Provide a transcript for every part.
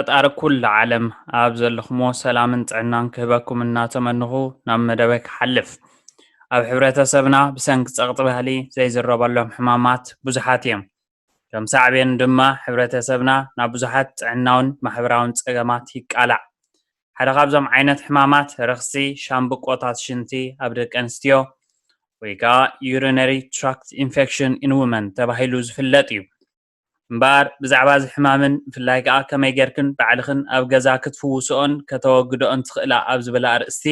ፈጣሪ ኩሉ ዓለም ኣብ ዘለኹሞ ሰላምን ጥዕናን ክህበኩም እናተመንኹ ናብ መደበይ ክሓልፍ። ኣብ ሕብረተሰብና ብሰንኪ ጸቕጢ ባህሊ ዘይዝረበሎም ሕማማት ብዙሓት እዮም። ከም ሳዕቤን ድማ ሕብረተሰብና ናብ ብዙሓት ጥዕናውን ማሕበራውን ጸገማት ይቃላዕ። ሓደ ካብዞም ዓይነት ሕማማት ረኽሲ ሻምብቆታት ሽንቲ ኣብ ደቂ ኣንስትዮ ወይ ከዓ urinary tract infection in women ተባሂሉ ዝፍለጥ እዩ። እምበኣር ብዛዕባ እዚ ሕማምን ብፍላይ ከዓ ከመይ ጌርክን ባዕልኽን ኣብ ገዛ ክትፍውስኦን ከተወግድኦን ትኽእላ ኣብ ዝብል ኣርእስቲ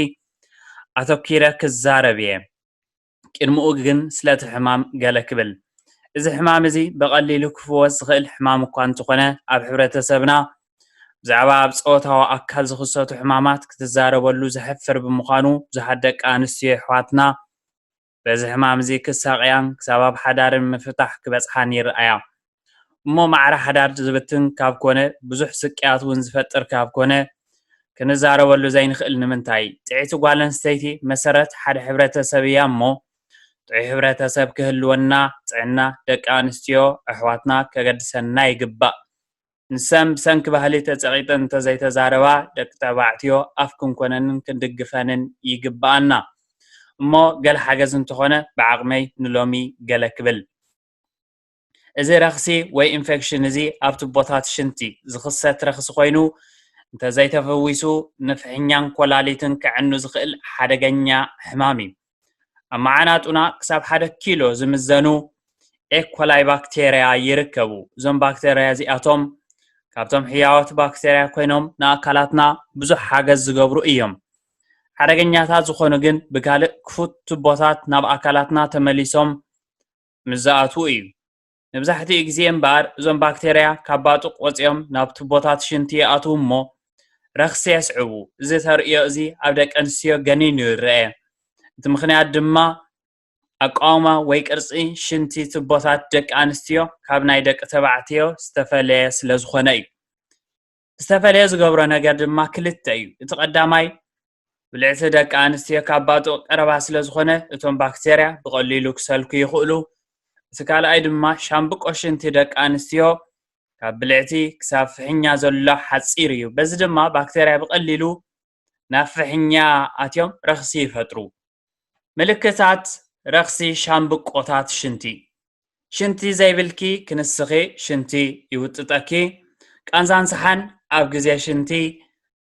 ኣተኪረ ክዛረብ እየ። ቅድሚኡ ግን ስለቲ ሕማም ገለ ክብል። እዚ ሕማም እዚ ብቐሊሉ ክፍወስ ዝኽእል ሕማም እኳ እንተኾነ ኣብ ሕብረተሰብና ብዛዕባ ኣብ ጾታዊ ኣካል ዝኽሰቱ ሕማማት ክትዛረበሉ ዘሕፍር ብምዃኑ ብዙሓት ደቂ ኣንስትዮ ኣሕዋትና በዚ ሕማም እዚ ክሳቕያን ክሳብ ኣብ ሓዳርን ምፍታሕ ክበጽሓን ይረኣያ። እሞ ማዕረ ሓዳር ዝብትን ካብ ኮነ ብዙሕ ስቅያት እውን ዝፈጥር ካብ ኮነ ክንዛረበሉ ዘይንኽእል ንምንታይ? ጥዕይቲ ጓል ኣንስተይቲ መሰረት ሓደ ሕብረተሰብ እያ እሞ ጥዑይ ሕብረተሰብ ክህልወና ጥዕና ደቂ ኣንስትዮ ኣሕዋትና ከገድሰና ይግባእ። ንሰን ብሰንኪ ባህሊ ተጸቒጠን እንተዘይተዛረባ ደቂ ተባዕትዮ ኣፍ ክንኮነንን ክንድግፈንን ይግባኣና። እሞ ገለ ሓገዝ እንተኾነ ብዓቕመይ ንሎሚ ገለ ክብል። እዚ ረኽሲ ወይ ኢንፌክሽን እዚ ኣብ ቱቦታት ሽንቲ ዝኽሰት ረኽሲ ኮይኑ እንተዘይተፈዊሱ ንፍሕኛን ኮላሊትን ከዕኑ ዝኽእል ሓደገኛ ሕማም እዩ። ኣብ መዓናጡና ክሳብ ሓደ ኪሎ ዝምዘኑ ኤኮላይ ባክቴርያ ይርከቡ። እዞም ባክቴርያ እዚኣቶም ካብቶም ሕያዎት ባክቴርያ ኮይኖም ንኣካላትና ብዙሕ ሓገዝ ዝገብሩ እዮም። ሓደገኛታት ዝኾኑ ግን ብካልእ ክፉት ቱቦታት ናብ ኣካላትና ተመሊሶም ምስ ዝኣትዉ እዩ። መብዛሕትኡ ግዜ እምበኣር እዞም ባክቴርያ ካብ ባጡቕ ወፂኦም ናብ ቱቦታት ሽንቲ ይኣትዉ እሞ ረኽሲ የስዕቡ። እዚ ተርእዮ እዚ ኣብ ደቂ ኣንስትዮ ገኒኑ ይረአ። እቲ ምኽንያት ድማ ኣቃውማ ወይ ቅርጺ ሽንቲ ቱቦታት ደቂ ኣንስትዮ ካብ ናይ ደቂ ተባዕትዮ ዝተፈለየ ስለ ዝኾነ እዩ። ዝተፈለየ ዝገብሮ ነገር ድማ ክልተ እዩ። እቲ ቀዳማይ ብልዕቲ ደቂ ኣንስትዮ ካብ ባጡቕ ቀረባ ስለ ዝኾነ እቶም ባክቴርያ ብቐሊሉ ክሰልኩ ይኽእሉ። እቲ ካልኣይ ድማ ሻምብቆ ሽንቲ ደቂ ኣንስትዮ ካብ ብልዕቲ ክሳብ ፍሕኛ ዘሎ ሓፂር እዩ። በዚ ድማ ባክቴርያ ብቐሊሉ ናብ ፍሕኛ ኣትዮም ረኽሲ ይፈጥሩ። ምልክታት ረኽሲ ሻምብቆታት ሽንቲ። ሽንቲ ዘይብልኪ ክንስኺ ሽንቲ ይውጥጠኪ። ቃንዛን ሰሓን ኣብ ግዜ ሽንቲ፣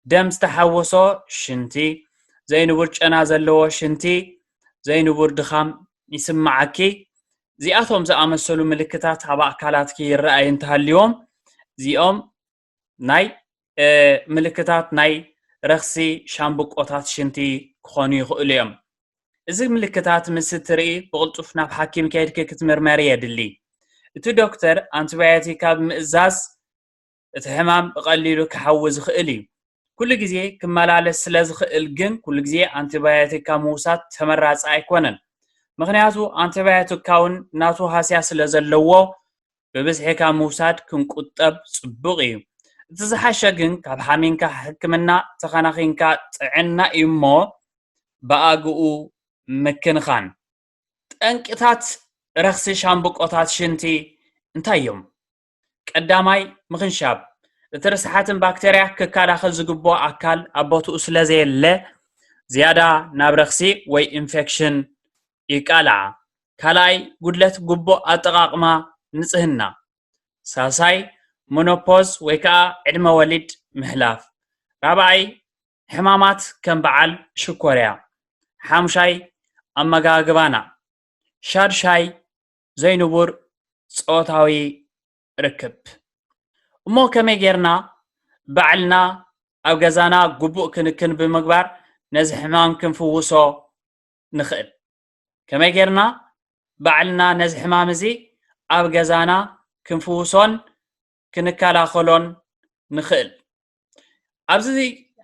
ደም ዝተሓወሶ ሽንቲ፣ ዘይንቡር ጨና ዘለዎ ሽንቲ፣ ዘይንቡር ድኻም ይስምዓኪ። እዚኣቶም ዝኣመሰሉ ምልክታት ኣብ ኣካላትኪ ይረኣዩ እንተሃልዮም እዚኦም ናይ ምልክታት ናይ ረኽሲ ሻምብቆታት ሽንቲ ክኾኑ ይኽእሉ እዮም። እዚ ምልክታት ምስ እትርኢ ብቕልጡፍ ናብ ሓኪም ከይድኪ ክትምርመሪ የድሊ። እቲ ዶክተር ኣንቲባዮቲክ ኣብ ምእዛዝ እቲ ሕማም ብቐሊሉ ክሓዊ ዝኽእል እዩ። ኩሉ ግዜ ክመላለስ ስለ ዝኽእል ግን ኩሉ ግዜ ኣንቲባዮቲካ ምውሳድ ተመራፂ ኣይኮነን። ምኽንያቱ ኣንቲባዮቲካውን ናቱ ሃስያ ስለ ዘለዎ ብብዝሒ ካብ ምውሳድ ክንቁጠብ ጽቡቕ እዩ። እቲ ዝሓሸ ግን ካብ ሓሚንካ ሕክምና ተኸናኺንካ ጥዕና እዩ እሞ ብኣግኡ ምክንኻን። ጠንቅታት ረኽሲ ሻምብቆታት ሽንቲ እንታይ እዮም? ቀዳማይ ምኽንሻብ። እቲ ርስሓትን ባክተርያ ክከላኸል ዝግብኦ ኣካል ኣብ ቦትኡ ስለ ዘየለ ዝያዳ ናብ ረኽሲ ወይ ኢንፌክሽን ይቃልዓ። ካልኣይ ጉድለት ግቡእ ኣጠቓቕማ ንጽህና። ሳልሳይ ሞኖፖዝ ወይ ከዓ ዕድመ ወሊድ ምሕላፍ። ራብዓይ ሕማማት ከም በዓል ሽኮርያ። ሓሙሻይ ኣመጋግባና። ሻድሻይ ዘይንቡር ጾታዊ ርክብ። እሞ ከመይ ጌርና ባዕልና ኣብ ገዛና ግቡእ ክንክን ብምግባር ነዚ ሕማም ክንፍውሶ ንኽእል? ከመይ ጌርና ባዕልና ነዚ ሕማም እዚ ኣብ ገዛና ክንፍውሶን ክንከላኸሎን ንኽእል? ኣብዚ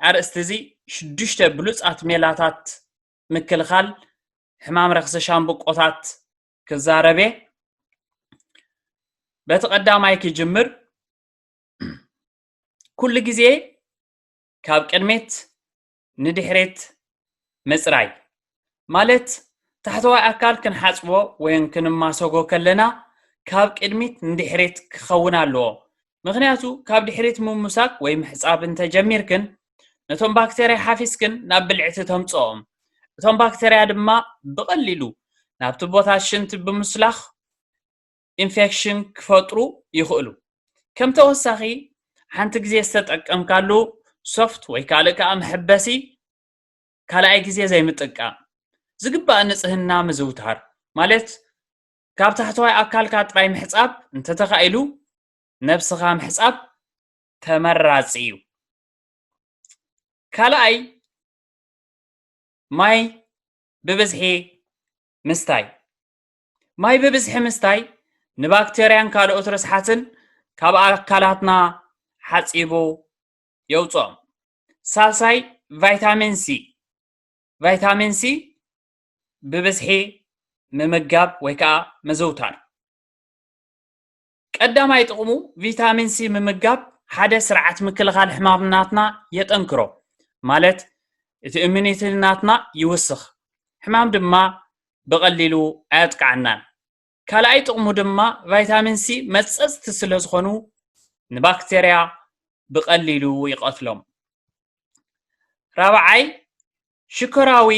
ኣርእስቲ እዚ ሽዱሽተ ብሉጻት ሜላታት ምክልኻል ሕማም ረኽሲ ሻምብቆታት ክዛረብ እየ። በቲ ቀዳማይ ክጅምር። ኩሉ ግዜ ካብ ቅድሚት ንድሕሪት ምጽራይ ማለት ታሕተዋይ ኣካል ክንሓጽቦ ወይ ክንማሰጎ ከለና ካብ ቅድሚት ንድሕሪት ክኸውን ኣለዎ። ምኽንያቱ ካብ ድሕሪት ምምሳክ ወይ ምሕጻብ እንተጀሚርክን ነቶም ባክተርያ ሓፊስክን ናብ ብልዕቲ ተምጽኦም። እቶም ባክተርያ ድማ ብቐሊሉ ናብ ቱቦታት ሽንቲ ብምስላኽ ኢንፌክሽን ክፈጥሩ ይኽእሉ። ከም ተወሳኺ ሓንቲ ግዜ ዝተጠቀምካሉ ሶፍት ወይ ካልእ ከኣ መሐበሲ ካልኣይ ግዜ ዘይምጥቃም። ዝግባእ ንጽህና ምዝውታር ማለት ካብ ታሕተዋይ ኣካልካ ጥራይ ምሕጻብ እንተተኻኢሉ ነብስኻ ምሕጻብ ተመራጺ እዩ። ካልኣይ ማይ ብብዝሒ ምስታይ። ማይ ብብዝሒ ምስታይ ንባክተርያን ካልኦት ርስሓትን ካብ ኣካላትና ሓጺቡ የውፅኦም። ሳልሳይ ቫይታሚን ሲ። ቫይታሚን ሲ ብብዝሒ ምምጋብ ወይ ከዓ ምዝውታር። ቀዳማይ ጥቕሙ ቪታሚን ሲ ምምጋብ ሓደ ስርዓት ምክልኻል ሕማም ናትና የጠንክሮ፣ ማለት እቲ ኢሚኒቲ ናትና ይውስኽ፣ ሕማም ድማ ብቐሊሉ ኣየጥቅዓናን። ካልኣይ ጥቕሙ ድማ ቫይታሚን ሲ መፀፅቲ ስለ ዝኾኑ ንባክቴርያ ብቐሊሉ ይቐትሎም። ራብዓይ ሽኮራዊ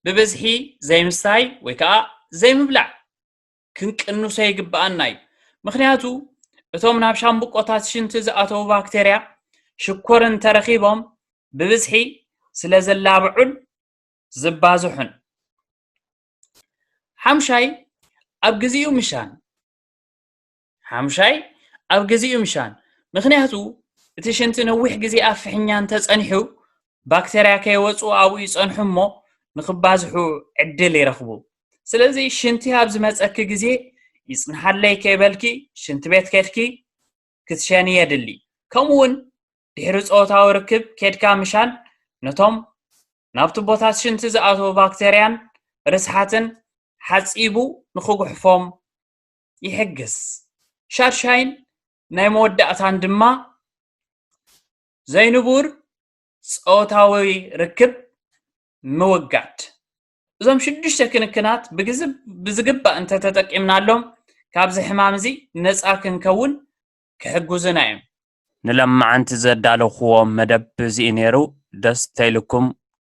ብብዝሒ ዘይምስታይ ወይ ከዓ ዘይምብላዕ ክንቅንሶ ይግብኣና እዩ። ምኽንያቱ እቶም ናብ ሻምብቆታት ሽንቲ ዝኣተዉ ባክቴርያ ሽኮር እንተረኺቦም ብብዝሒ ስለ ዘላብዑን ዝባዝሑን። ሓምሻይ ኣብ ግዚኡ ምሻን። ሓምሻይ ኣብ ግዚኡ ምሻን። ምኽንያቱ እቲ ሽንቲ ነዊሕ ግዜ ኣብ ፍሕኛ እንተጸኒሑ ባክተርያ ከይወፁ ኣብኡ ይጸንሑ እሞ ንኽባዝሑ ዕድል ይረኽቡ። ስለዚ ሽንቲ ኣብ ዝመፀኪ ግዜ ይፅንሓለይ ከይበልኪ ሽንቲ ቤት ከድኪ ክትሸኒ የድሊ። ከምኡ እውን ድሕሪ ፆታዊ ርክብ ኬድካ ምሻን ነቶም ናብ ቱቦታት ሽንቲ ዝኣተዉ ባክተርያን ርስሓትን ሓፂቡ ንኽጉሕፎም ይሕግዝ። ሻድሻይን ናይ መወዳእታን ድማ ዘይንቡር ፆታዊ ርክብ ምውጋድ። እዞም ሽዱሽተ ክንክናት ብግዝ- ብዝግባእ እንተተጠቂምናሎም ካብዚ ሕማም እዚ ነፃ ክንከውን ክሕጉዙና እዮም። ንለማዓንቲ ዘዳለኹዎ መደብ እዚ እዩ ነይሩ። ደስ ተይልኩም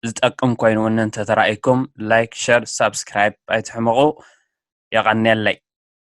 ዝጠቅም ኮይኑ እውን እንተተራእይኩም ላይክ፣ ሸር፣ ሳብስክራይብ ኣይትሕመቑ። የቐንየለይ።